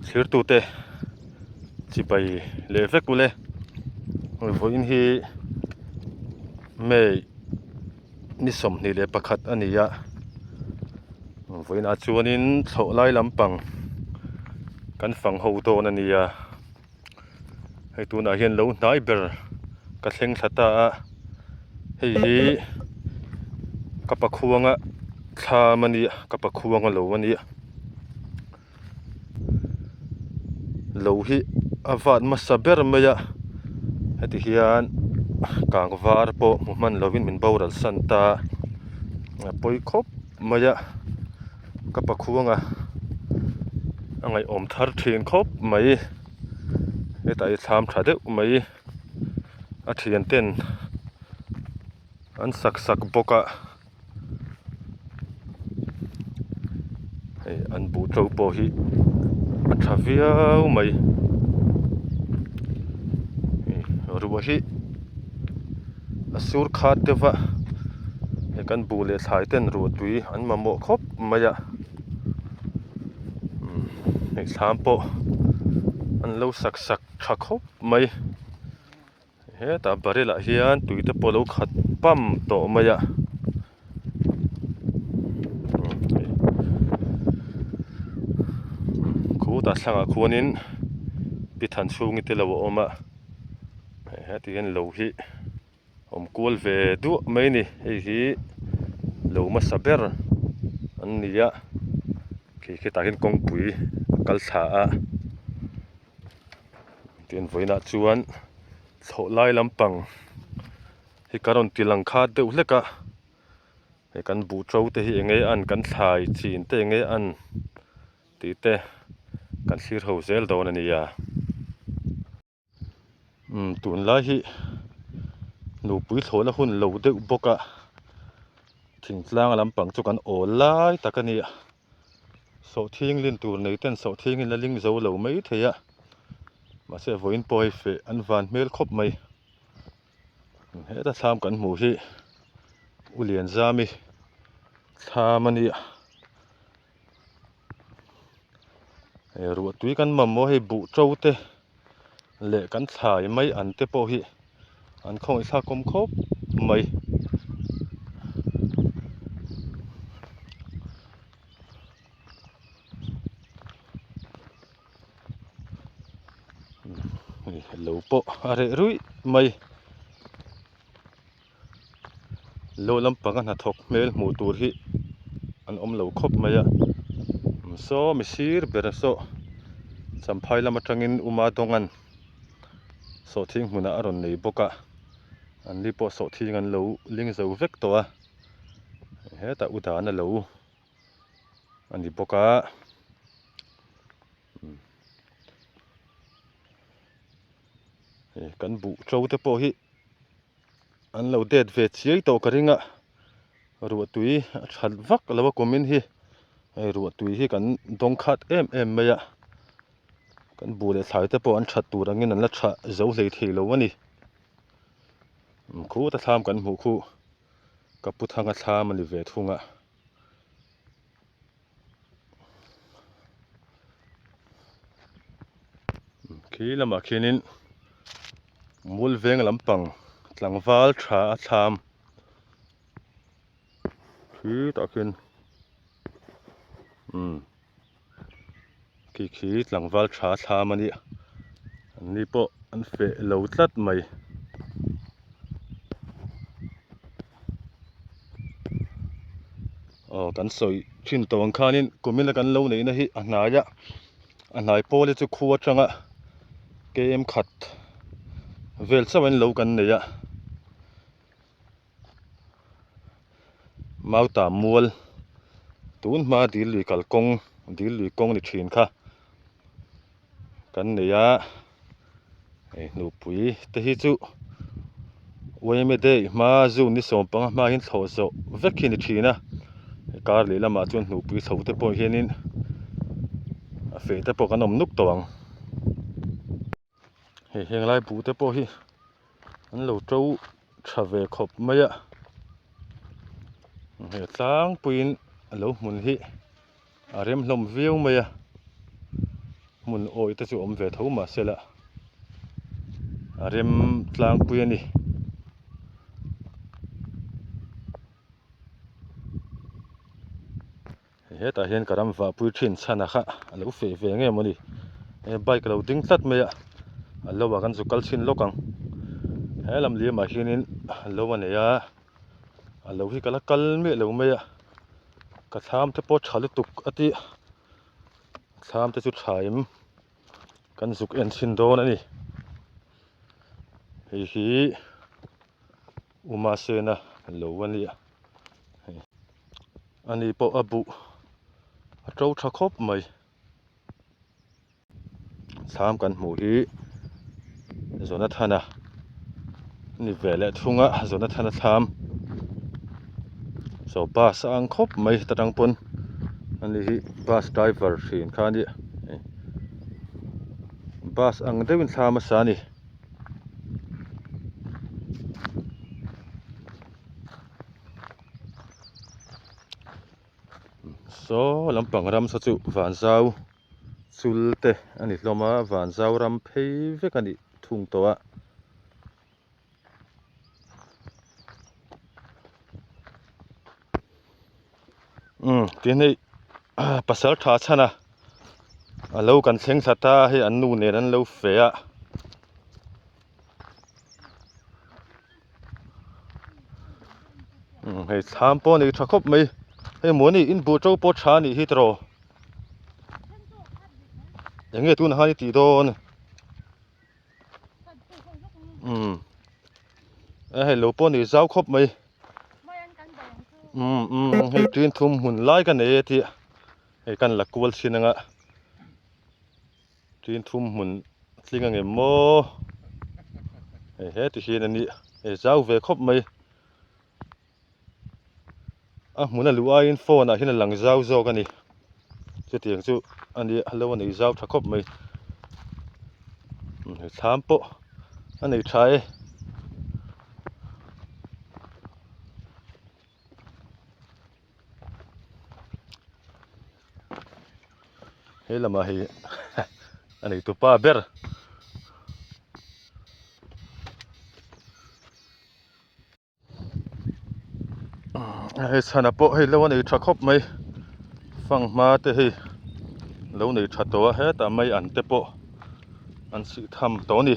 Thirtute chibai leh vek ule vawiin hi May ni 21 a ni a vawiinah chuanin thlawh lai lampang kan fang ho dawn a ni a. Hei tunah hian lo hnai ber ka thleng thla ta a hei hi ka pakhuanga thlam a nia ka pakhuanga lo a nia lo hi a vat hmasa ber mai a heti hian kang var pawh hmu hman lovin min boral san ta a pawi khawp mai a. Ka pakhuanga a ngaihawm thar thin khawp mai hetah hi thlam tha deuh mai a thian ten an sak sak bawk a hei an buh to pawh hi a tha viau mai ruah hi a sur khat deuh va hei kan buh leh thlai ten ruahtui an mamawh khawp mai a umm hei thlam pawh an lo sak sak tha khawp mai hetah barrel ah hian tui te pawh a lo khat pam tawh mai a. Khutah thlangah khuanin pi than chhungi te lo a awm a. Heti hian lo hi awm kual ve duah mai a ni hei hi lo hmasa ber an ni a khi khitah hian kawngpui a kal thla a tin vawiinah chuan thlawh lai lampang hi ka rawn ti lang khat deuh hlek a hei kan buh to te hi eng nge an kan thlai chin te eng nge an. Tih te kan thlir ho zel dawn a nia. Umm tunlai hi nupui thlawhna hun lo deuh bawk a, thingtlang lampang chu kan awl lai tak a nia. Sawhthing lin tur nei ten sawhthing in la ling zo lo mai thei a, mahse vawiin pawh hei feh an van hmel khawp mai. Heta thlam kan hmuh hi U Lianzami thlam a nia. He ruah tui kan mamawh hei buh to te leh kan thlai mai an te pawh hi an khawngaih thlak awm khawp mai. Lo pawh a reh ruih mai. Lo lampanga hnathawk hmel hmuh tur hi an awm lo khawp mai a saw mi sir ber saw champhai lam atangin uma dawngan sawhthing hmunah a rawn nei bawk a an ni pawh sawhthing an lo ling zo vek tawh a hetah u dan a lo a ni bawk a. Kan buh to te pawh hi an lo det ve chiai tawh ka ring a ruah tui a that vak lo a kumin hi hei ruah tui hi kan dawng khat em em mai a kan buh leh thlai te pawh an that tur angin an la tha zo hlei thei lo a ni khuta thlam kan hmuh khu ka pu thanga thlam a ni ve thung a. Khi lamah khianin mual veng lampang tlangval tha a thlam khi tah khian umm khi khi tlangval tha a thlam a nia an ni pawh an feh lo tlat mai. Aw kan sawi thin tawh ang khanin kumina kan lo neihna hi a hnai a a hnai pawl hi chu khu atanga km khat vel chauh in lo kan nei a mauta mual tun hma dil lui kalkawng dil lui kawng ni thin kha. Kan nei a hei hnupui te hi chu yma day hma june ni 15 hma hian thlawh zawh vek hi a ni thin a kar leh lamah chuan hnupui chho te pawh hianin a feh te pawh kan awm nuk tawh ang hei heng lai buh te pawh hi an lo to tha ve khawp mai a. Hei tlangpuiin a lo hmun hi a rem hlawm viau mai a hmun awih te chu awm ve tho mahse la a rem tlangpui a ni. Hetah hian ka ram vahpui thin chhan a kha a lo feh ve nge mawni he bike a lo ding tlat mai a a lo ah kan zu kal chhin lawk ang he lam liam ah hianin lo a nei a a lo hi ka la kal miah lo mai a ka thlam te pawh tha lutuk a ti thlam te chu tha em kan zuk en chhin dawn a ni hei hi Uma sena lo a nia hei. Ani pawh a buh a to tha khawp mai. Thlam kan hmuh hi Jonathana ni ve leh thung a Jonathana thlam saw bus a ang khawp mai ta tang pawn ani hi bus driver thin kha a nia bus ang deuhin thlam a sa a ni. Saw lampang ram saw chu vanzau chul te a ni hlawm a vanzau ram phei vek a nih thung tawh a. Umm tin hei pasal tha chhan a a lo kan thleng thla ta a hei an nu nen an lo feh a. Umm hei thlam pawh a nei tha khawp mai hei muani in buh to pawh tha a nih hi tiraw eng nge tunah khan i tih dawn umm a hei lo pawh a nei zau khawp mai umm umm hei tin thum hmun lai ka nei e tih hei kan la kual chhin anga. Tin thum hmun tling ang em maw hei heti hian a nih hei zau ve khawp mai a hmun a luh aiin phone ah hian a lang zau zawk a ni chutiang chu a nia lo a nei zau tha khawp mai hei thlam pawh a nei tha e. He lamah hi a nei tupa ber. Hei chhana pawh hei lo a nei tha khawp mai fanghma te hei lo nei tha tawh a hetah mai an te pawh an sih tham tawh a ni.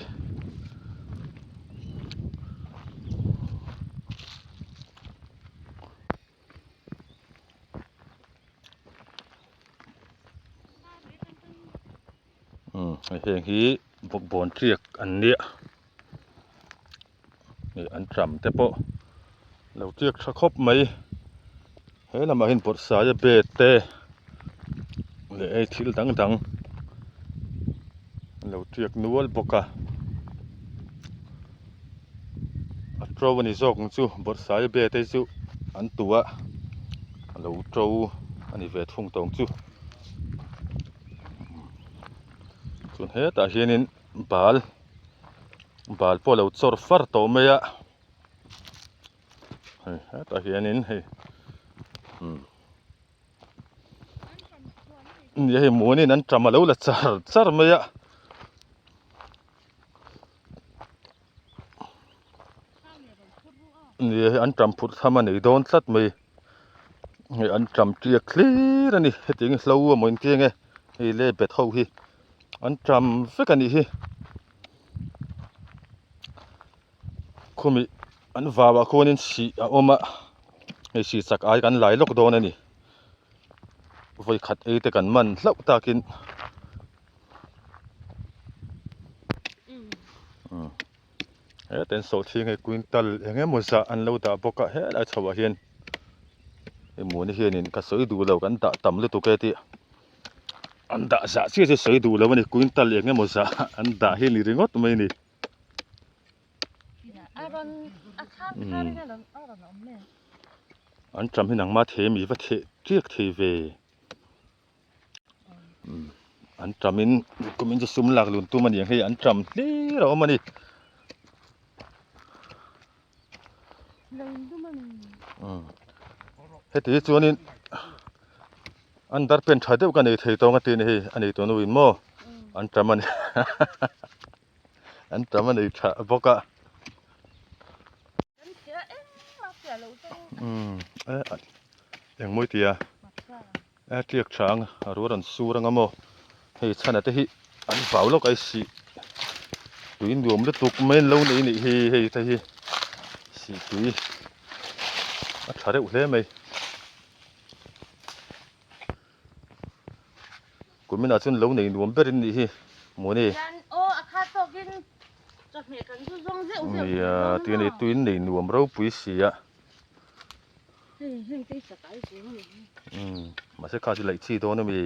Umm heng hi bawkbawn tiak an nia ih an tram te pawh lo tiak tha khawp mai he lamah hian bawrhsaia bed te leh hei thil dang dang an lo tiak nual bawk a. A to a ni zawk ang chu bawrhsaia be te chu an tu a a lo to a ni ve thung tawng chu chuan hetah hianin bal bal pawh a lo chawr far tawh mai a hei hetah hianin hei umm nia hei muanin an ṭam a lo la char char mai a. Ni hei an ṭam phurh tham a nei dawn tlat mai hei an ṭam tiak hlir a ni hetiang hi hlo amaw in keng e hei le bet ho hi an ṭam vek a nih hi khumi an vau ah khuanin sih a awm a hei sih chak ai kan lai lawk dawn a ni vawikhat ei te kan man hlauh takin. Heta in sawhthing hei quintal eng emaw zah an lo dah bawk a helai chho ah hian hei muani hianin ka sawi duh lo kan dah tam lutuk e tih an dah zah chiah chu sawi duh lo a ni quintal eng emaw zah an dah hi a ni ringawt mai a ni. An ṭam hi nangma thei ami va theh ṭiak thei ve. An ṭamin kumin chu sum lak lun tum a ni ang hei an ṭam hlir a awm a ni. Heti hi chuanin underpant tha deuh ka nei thei tawng a ti a ni hei a nei tawh nuin maw an tam a ni an tam a nei tha bawk a. Umm engmawi tia a tliak tha ang a rual an sur anga maw hei chhana te hi an vau lawk ai sih tui nuam lutuk mai an lo nei anih hi hei te hi sih tui a tha reuh hle mai kuminah chuan lo nei nuam ber in nih hi mawni nia tih a ni tuin nei nuam ropui si a. Umm mahse kha chu laih chi dawn ami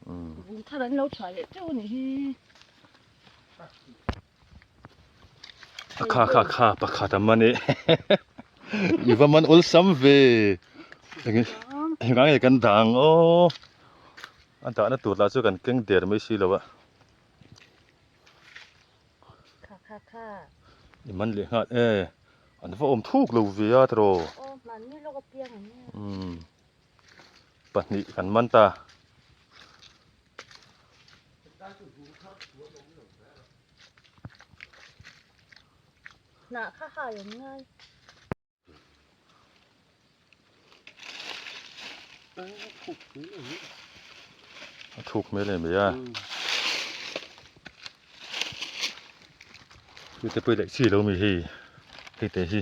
umm a kha kha kha pakhat a man e i va man awlsam ve eng engang nge kan dah ang aw a dahna tur lah chu kan keng der mai si lo a. Kha kha kha. I man leh nghal e. An va awm thuk lo ve a tiraw. Aw hmanni lawk a piang an nia. Umm pahnih kan man ta. Hnah kha hai an ngai. A thuk hmel em mai a hei te pawh hi laih chi lo mi hei hei te hi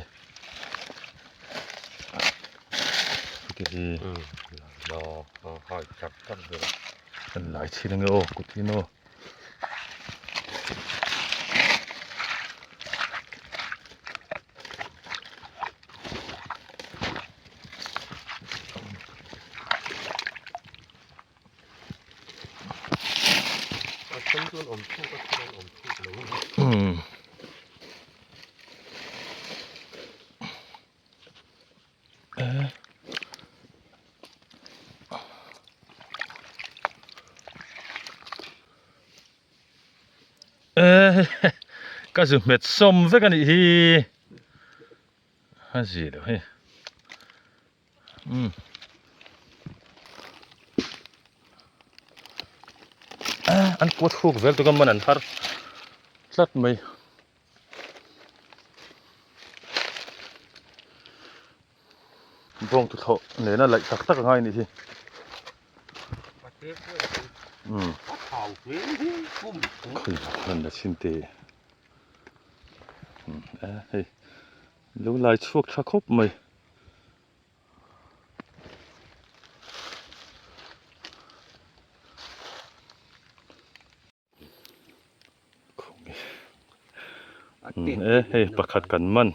hei te hi kan lai chhin ange aw kut hi maw. Ka zu hmet sawm vek a nih hi a zi lo hei umm an kuat huk vel tuk a man an har tlat mai. Bawng tuthlawh nena laih tak tak a ngai anih hi. Umm. Khawi la chhin teh. Umm e hei lo lai chhuak tha khawp mai. E hei pakhat kan man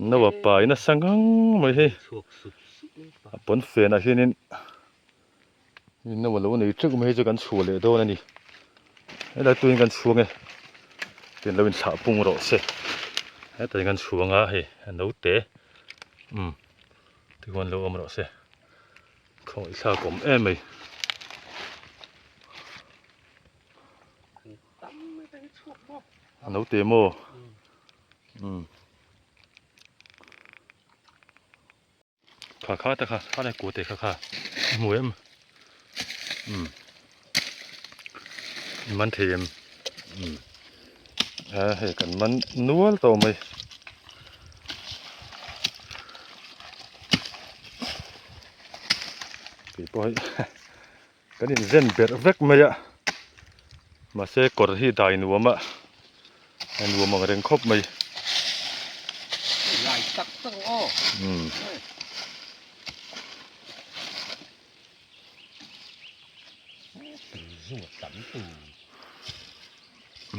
no a pai nasa ngang mai hei a pawn fen ah hianin no a lo nei teuh mai chu kan chhuah leh dawn a ni helai tuiin kan chhuang e tin lo inthlah pung rawh se hetah hian kan chhuang a hei a naute umm tichuan lo awm rawh se. Khawngaih thlak awm em mai. A naute maw? Umm. Kha kha ta kha, kha lai kute kha kha. I hmu em? Umm. I man thei em? Umm. A hei kan man nual tawh mai. Kei pawh hei kan inzen berh vek mai a mahse kawr hi dai nuam a a nuam ang reng khawp mai. Umm.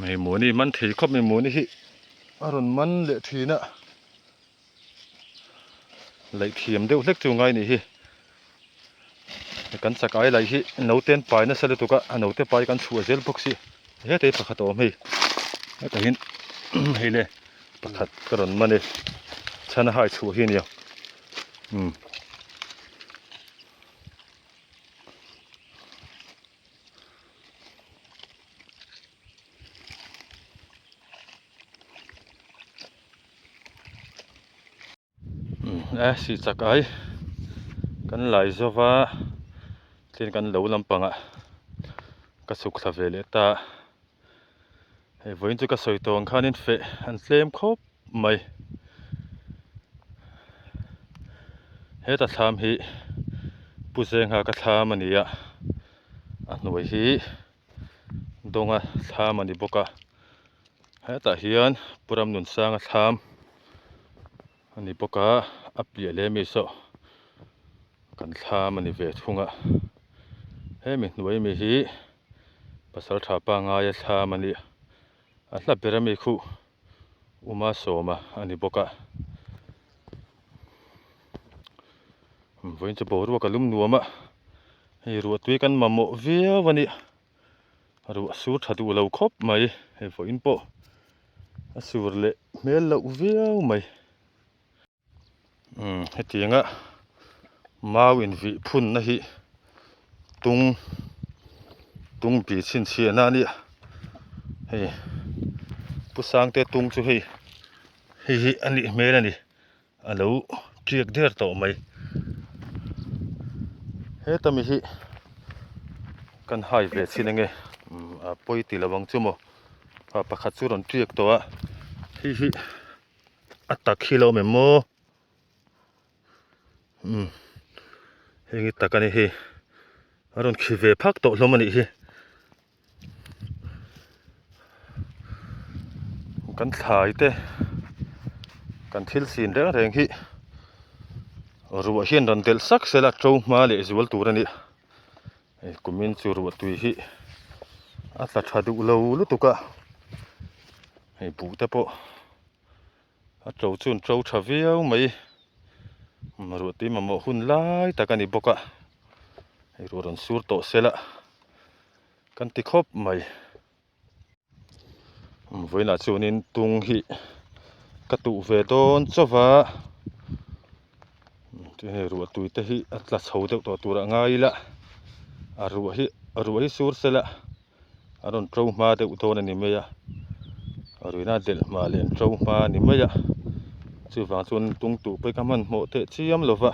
Hei Mawni man thei khawp mai Mawni hi a rawn man leh thin a laih thiam deuh hlek chu ngai nih hi kan chak ai laih hi naute an pai nasa lutuk a a naute pai kan chhuah zel bawk si hetah hi pakhat a awm hei hetah hian hei le pakhat ka rawn man e chhan a hai chhuah hi a nia umm. E sih chak ai kan lai zo va tlem kan lo lampangah ka chhuk thla ve leh ta hei vawiin chu ka sawi tawh ang khanin feh an tlem khawp mai heta thlam hi Pu Zengha ka thlam a ni a a hnuai hi dawnga thlam a ni bawk a hetah hian Pu Ramnunsanga thlam a ni bawk a a piah leh ami saw kan thlam a ni ve thung a hemi hnuai ami hi pasal tha pangngaia thlam a ni a hla ber ami khuh Uma sawma a ni bawk a vawiin chu boruak a lum nuam a hei ruah tui kan mamawh viau a ni ruah sur tha duh lo khawp mai hei vawiin pawh a sur leh hmel loh viau mai. Umm hetianga mau invih phunna hi tung tung bi chhinchhiahna a nia hei pu sangte tung chu hei hei hi a nih hmel a ni a lo tiak der tawh mai heta mi hi kan hai ve chin ange umm a pawi ti lo ang chu maw pakhat chu rawn tiak tawh a hei hi. A tak hi lo awm em maw umm heng hi tak a ni hei a rawn khi ve phak tawh hlawm a nih hi kan thlai te kan thil chin reng reng hi ruah hian rawn delh sak sela to hma leh zual tur a ni hei kumin chu ruah tui hi a tla tha duh lo lutuk a hei buh te pawh a to chu an to tha viau mai ruah tui mamawh hun lai tak a ni bawk a hei ruah rawn sur tawh se la kan ti khawp mai. Vawiinah chuanin tung hi ka tuh ve dawn chauh va hei ruah tui te hi a tla chho deuh tawh turah ngai ila a ruah hi ruah hi sur se la a rawn to hma deuh dawn a ni mai a ruihna a delh hma leh an to hma a ni mai a chuvang chuan tung tuh pawh hi ka hmanhmawh teh chiam lo va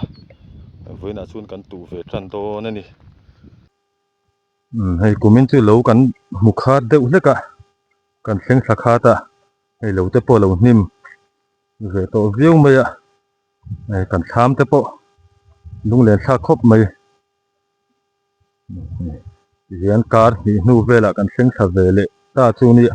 vawiinah chuan kan tuh ve tan dawn a ni. Umm hei kumin chu lo kan hmu khat deuh hlek a kan thleng thla khat a hei lo te pawh lo hnim ve tawh viau mai a hei kan thlam te pawh lunglen thlak khawp mai tihian kar hnih hnu velah kan thleng thla ve leh ta chu nia.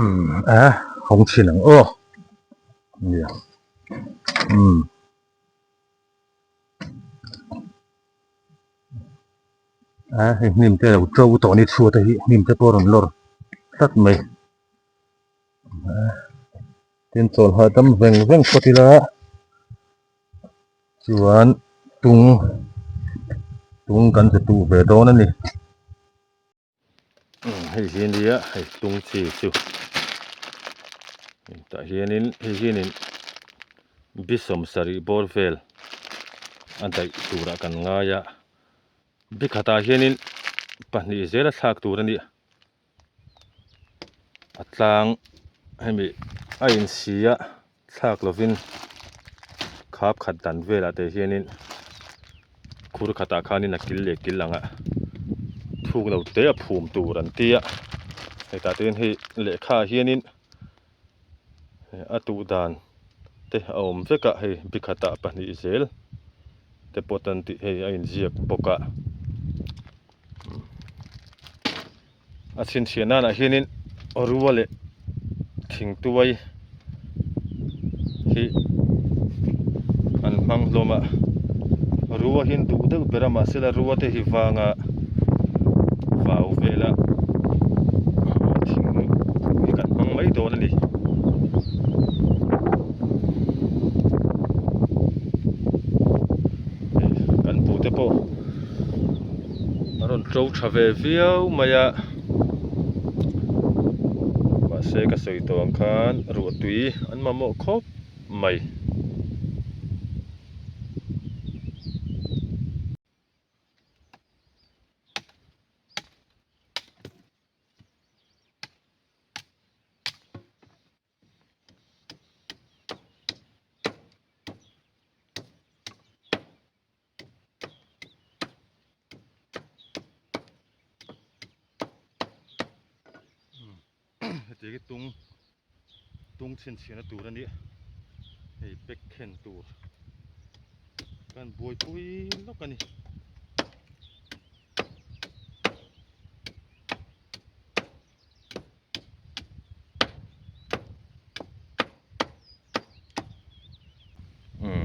Umm a hawng chhin ang aw nia umm a hei hnim te lo to tawh ni chhuat a hi hnim te pawh a rawn lawr tlat mai a tin chawl hahdam veng veng phawt ila chuan tung tung kan che tuh ve dawn a ni. Hei hi nia hei tung chi chu tah hianin hei hianin bi sawmsarih bawr vel a daih turah kan ngai a bi khatah hianin pahnih zel a thlak tur a ni a tlang hemi a insi a thlak lovin khap khat dan velah te hianin khur khatah khanin a kil leh kil ang a thuk lo te a phum tur an ti a hetah te hian hei lehkha ah hianin a tuh dan te a awm vek a hei bi khatah pahnih zel te pawh tan tih hei a inziak bawk a. A chhinchhiah nanah hianin rua leh thingtuai hi an hmang hlawm a rua hi an duh deuh ber a mahse la rua te hi vanga vau vela thing hi kan hmang mai dawn a ni. Kan buh te pawh a rawn to tha ve viau mai a mahse ka sawi tawh ang khan ruah tui an mamawh khawp mai. Hetiang hi tung tung chhinchhiahna tur a nia hei pack khen tur kan buaipui lawk a ni.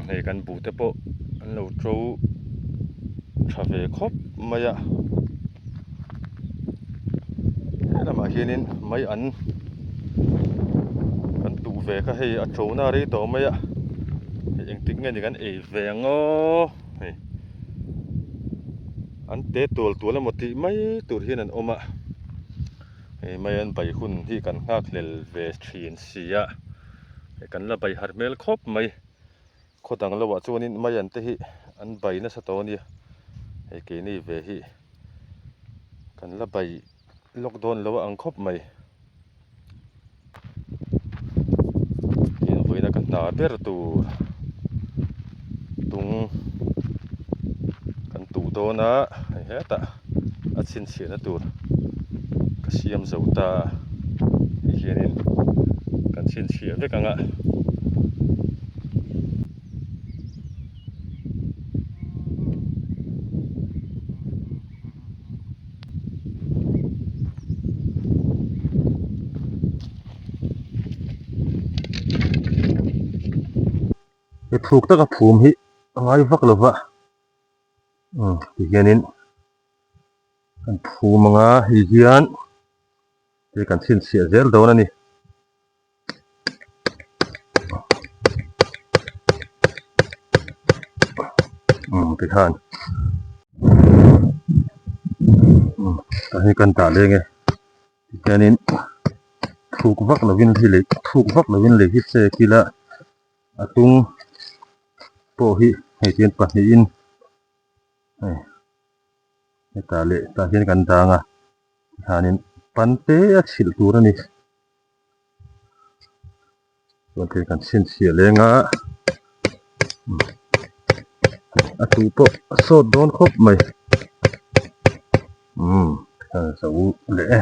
Hei kan buh te pawh an lo to tha ve khawp mai a helamah hianin mai an kan tuh ve kha hei a to na rei tawh mai a hei engtik nge ni kan ei ve ang aw hei an te tual tual emaw tih mai tur hian an awm a hei mai an bai hun hi kan nghak hlel ve thin si a. Hei kan la bai har hmel khawp mai khaw dang lohah chuanin maian te hi an bai nasa tawh a nia hei keini ve hi kan la bai lawk dawn lo a ang khawp mai tin vawiina ka hna ber tur tung kan tuh dawn a hei hetah a chhinchhiahna tur ka siam zo ta a hei hianin kan chhinchhiah vek ang a. He thluk taka phum hi a ngai vak lo va. Umm ti hianin kan phum anga hei hian hei kan chhinchhiah zel dawn a ni. Umm ti khan umm tah hian kan dah leng e tihianin thuk vak lovin hi lei thuk vak lovin lei hi chek ila A tung pawh hi hei hian pahnihin hei hetah leh tah hian kan dang a tihianin pan te a chhilh tur a ni chuan thei kan chhinchhiah leng a a tuh pawh a sawt dawn khawp mai umm a zo leh e.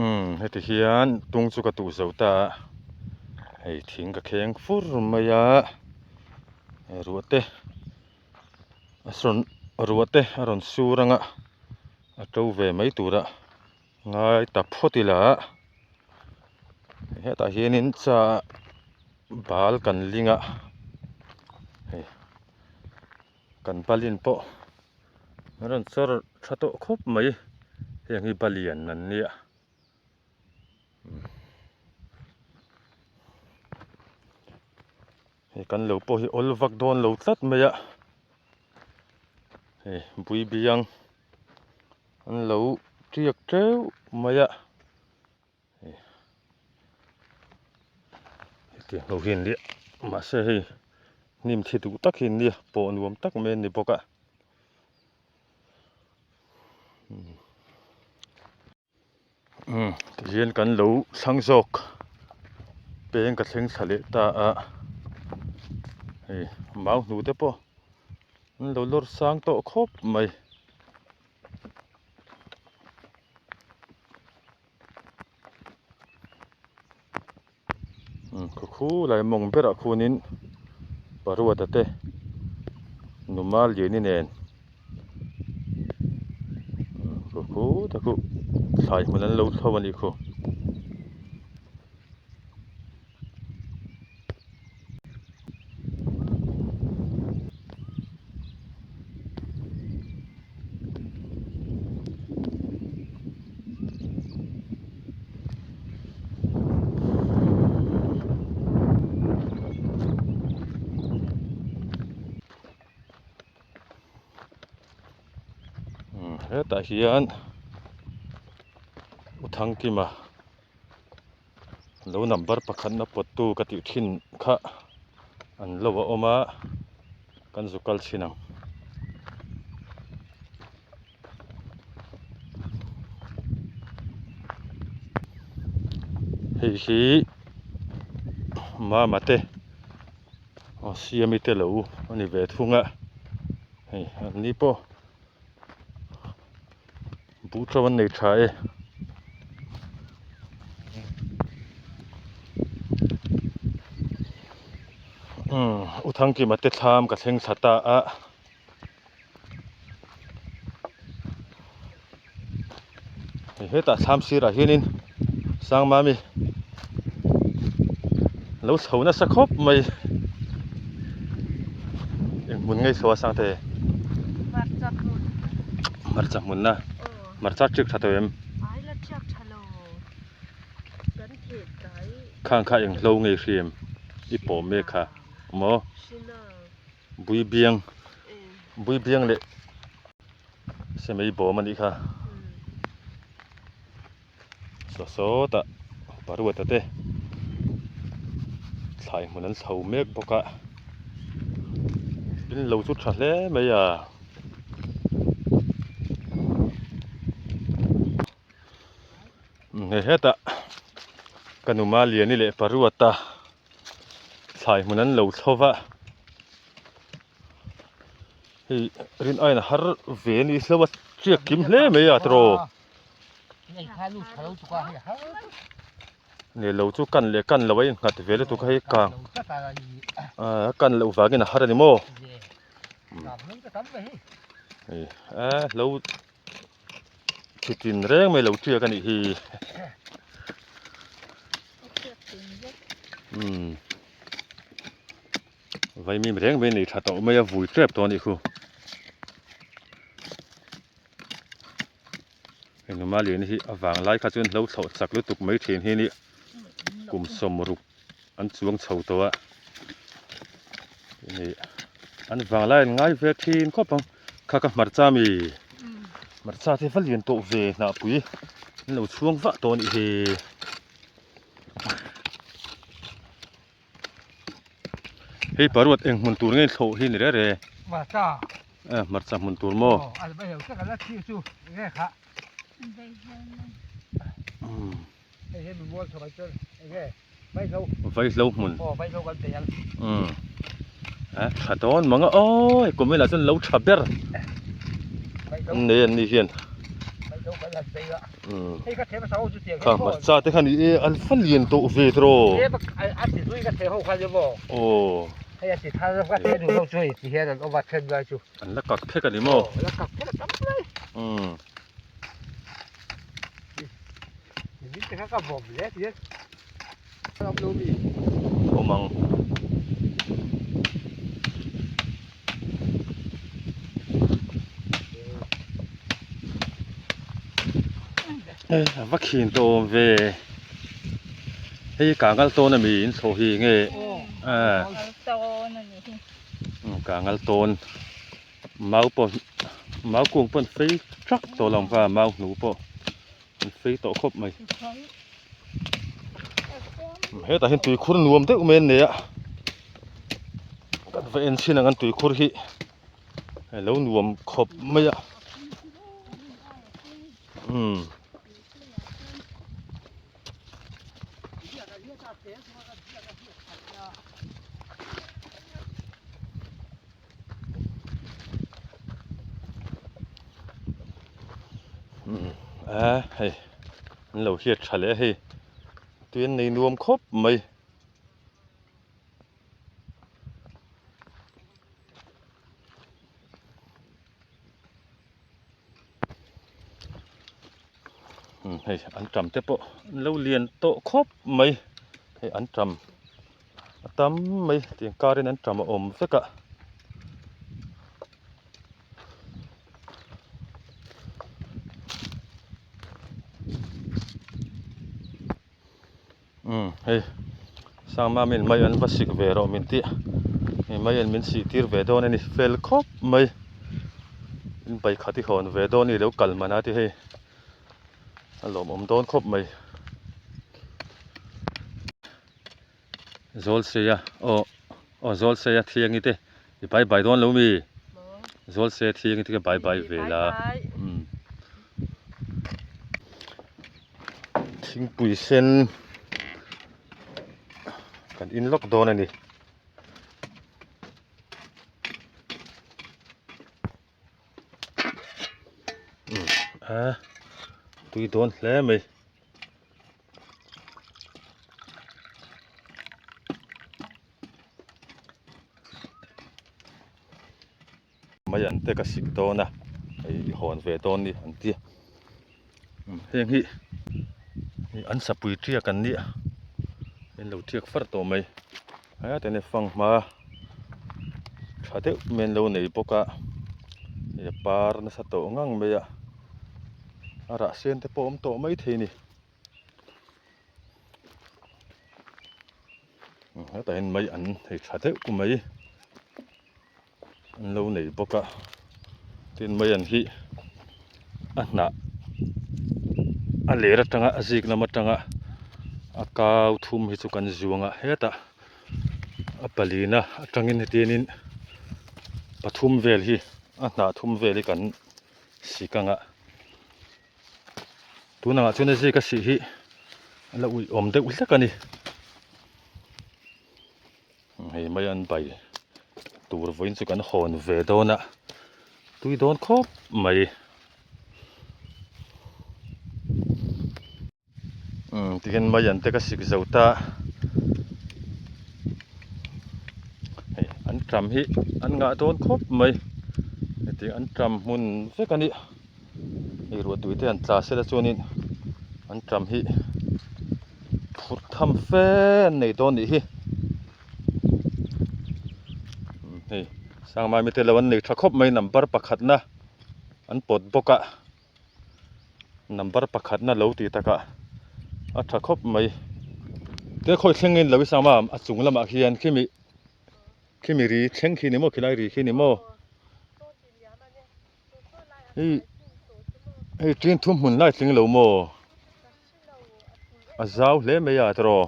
Umm heti hian tung chu ka tuh zo ta a hei thing ka kheng fur mai a ruah te a sawn ruah te a rawn sur ang a a to ve mai tura ngai ta phawt ila hetah hianin cha bal kan ling a hei kan balin pawh. A rawn chawr tha tawh khawp mai heng hi balian an nia hei kan lo pawh hi awl vak dawn lo tlat mai a hei bui biang an lo tiak teuh mai a. Hetiang ho hi an nia mahse hei hnim thi duh tak hi an nia pawh nuam tak mai an ni bawk a umm tihian kan lo thlang zawk peng ka thleng thla leh ta a hei mau hnu te pawh an lo lawr sang tawh khawp mai. Khaw khulai mawng berah khuanin paruata te numa liani nen khaw khu te khu thlai hmun an lo thlo a nih khu. Hetah hian U Thangkima lo number pakhatna pawttu ka tih thin kha an lo a awm a kan zu kal chhin ang. Hei hi mama te aw siami te lo a ni ve thung a hei an ni pawh buh tho an nei tha e. Thangkima te thlam ka thleng thla ta a. Hei hetah thlam sirah hianin Sangmami lo chho nasa khawp mai. Eng hmun ngei chho a Sangte? Hmarcha hmun. Hmarcha hmunna. Hmarcha tiak tha tawh em? Ai la tiak tha lo. Kan theh tlai. Khang kha eng hlo ngei hrim i pawm mek kha maw? Bui biang bui biang leh semei bawm a nih kha saw sawtah paruata te thlai hmun an chho mek bawk a in lo chu tha hle mai a. Hei hetah ka nu Maliani leh Paruata thlai hmun an lo thlo va hei rin aiin a har ve a ni hlo a chiak kim hle mai a tiraw ni lo chu kan leh kan lo a innghat ve lutuk a hei kang a kan loh vangin a har a ni maw hei a lo Chitin reng mai lo tiak a nih hi. Umm vaimim reng mai nei tha tawh mai a vui tep tawh a nih khu. Hei numa lian hi a vang lai kha chuan hlo thlawh chak lutuk mai thin hi ni kum sawmruk an chuang chho tawh a nih an vang lai an ngai ve thin khawp ang kha ka hmarcha mi hmarcha te va lian tawh ve hnahpui an lo chhuang vah tawh a nih hi hei paruat eng hmun tur nge thlawh hi ni rere hmarcha eh hmarcha hmun tur maw Vaihlo hmun umm a tha dawn mang a awi kumin ah chuan lo tha ber an nei an ni hian umm kha hmarcha te khan ih an fa lian tawh ve tiraw aw an la kak phek a ni maw umm. Awm ang. Hei a va khin tawh awm ve. Hei kangal tawn a mi in thlawh hi nge ah kangal tawn. Mau pawh mau kung pawh an fei trak tawh lo ang kha mau hnu pawh an fei tawh khawp mai hetah hian tuikhur nuam deuh mai an nei a kan va en chhin ang an tuikhur hi a lo nuam khawp mai a umm. A hei an lo hriat tha leh a hei tui an nei nuam khawp mai. Hei an tam te pawh an lo lian tawh khawp mai hei an tam a tam mai tiang karin an tam a awm vek a. Umm hei Sangma min mai an va sik ve rawh min tih hei mai an min sih tir ve dawn a ni fel khawp mai in bai khat i hawn ve dawn a ni lo kal man a ti hei a lawmawm dawn khawp mai Zawlseia aw aw Zawlseia thiangi te i bai bai dawn lo mi Zawlseia thiangi te kha bai bai ve la umm. Thingpui sen kan in lawk dawn a ni. A tui dawn hle mai. Maian te ka sik dawn a hei i hawn ve dawn ni an ti heng hi an sapui tiak an nia an lo tiak far tawh mai hetah hian fanghma tha deuh mai an lo nei bawk a hei a par nasa tawh ngang mai a a rah sen te pawh a awm tawh maithei a ni. Hetah hian mai an hei tha deuh mai an lo nei bawk a tin mai an hi a hnah a ler atanga a zik lam atanga a kau thum hi chu kan zuang a hetah a palina atangin hetianin pathum vel hi a hnah thum vel hi kan sik ang a. Tunah chuan a zika sih hi a la uih awm deuh hlek a ni. Hei mai an bai tur vawiin chu kan hawn ve dawn a, tui dawn khawp mai. Umm tihian mai an te ka sik zo ta hei an ṭam hi an ngah dawn khawp mai hetiang an ṭam hmun vek a nih hei ruahtui te an tla sela chuanin an ṭam hi phurh tham fe an nei dawn nih hi hei sangmai mite lo an nei tha khawp mai number pakhatna an pawt bawk a. Number pakhatna lo tih takah a tha khawp mai. Te khawi thleng in lo i sam a, a chung lamah khian khimi khimi ri thleng khi ni maw khilai ri khi ni maw. Hei hei ṭin thum hmun lai tling lo maw a zau hle mai a tiraw.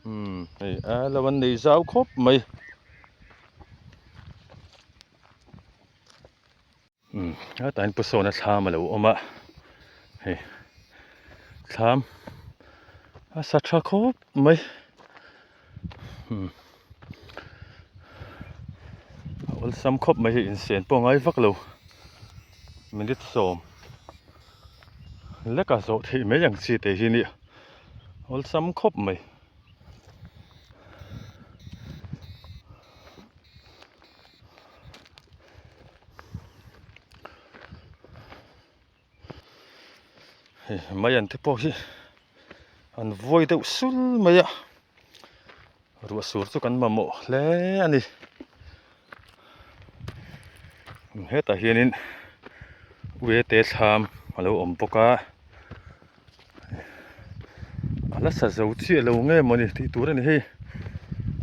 Umm hei a lo an nei zau khawp mai. Umm hetah hian pu sawna thlam a lo awm a hei thlam a sa tha khawp mai umm a awlsam khawp mai hei insen pawh a ngai vak lo minute sawm leka zawh theih mai ang chi te hi nia awlsam khawp mai. Hei mai an te pawh hi an vuai deuh sul mai a ruah sur chu kan mamawh hle a ni hetah hianin uiate thlam a lo awm bawk a. A la sa zo chiah lo nge mawni tih tur a ni hei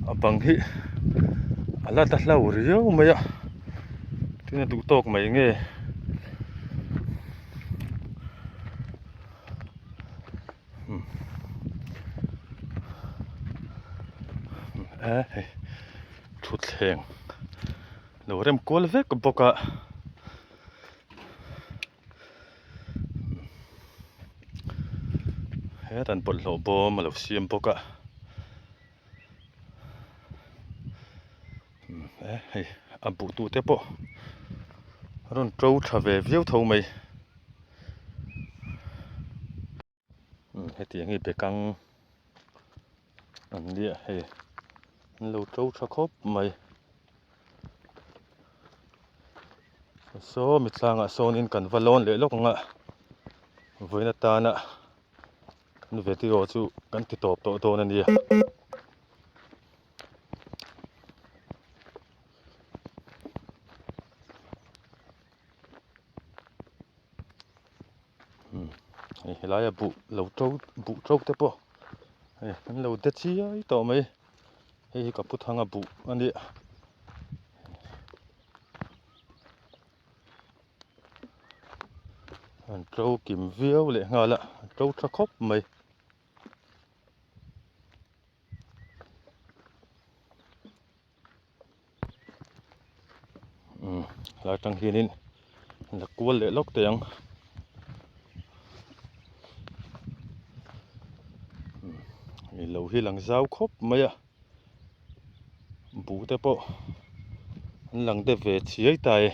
a bang hi a la ta hlau riau mai a tin a duh tawk mai nge e hei thutthleng lo rem kual vek bawk a. Hetan bawlhhlawh bawm a lo siam bawk a e hei a buh tu te pawh a rawn to tha ve viau tho mai hetiang hi bekang an nia hei an lo to tha khawp mai. Saw mi tlangah sawnin kan va lawn leh lawk ang a vawiin atana kan video chu kan ti tawp tawh dawn a nia. Hei helaia buh lo to buh to te pawh hei an lo de chiai tawh mai hei hi ka pu thanga buh a nia. An to kim viau leh nghal a an to tha khawp mai. Umm helai atang hianin la kual leh lawk teh ang umm hei lo hi lang zau khawp mai a buh te pawh an lang deuh ve chiai ta e.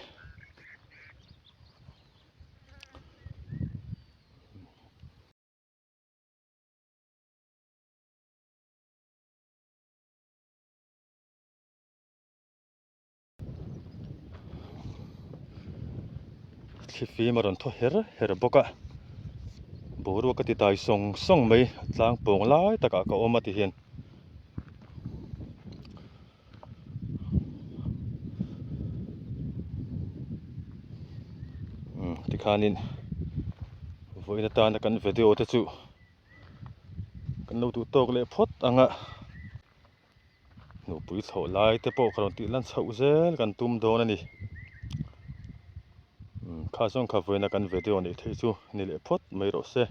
Thlifim a rawn thaw her her bawk a, boruak a ti dai sawng sawng mai, tlang pawng lai takah ka awm a ti hian. Umm tikhanin vawiin atana kan video te chu kan lo duh tawk leh phawt ang a. Nupui thlawh lai te pawh ka rawn tih lan chhoh zel kan tum dawn a ni. Umm kha zawng kha vawiina kan video neih theih chu ni leh phawt mai rawh se.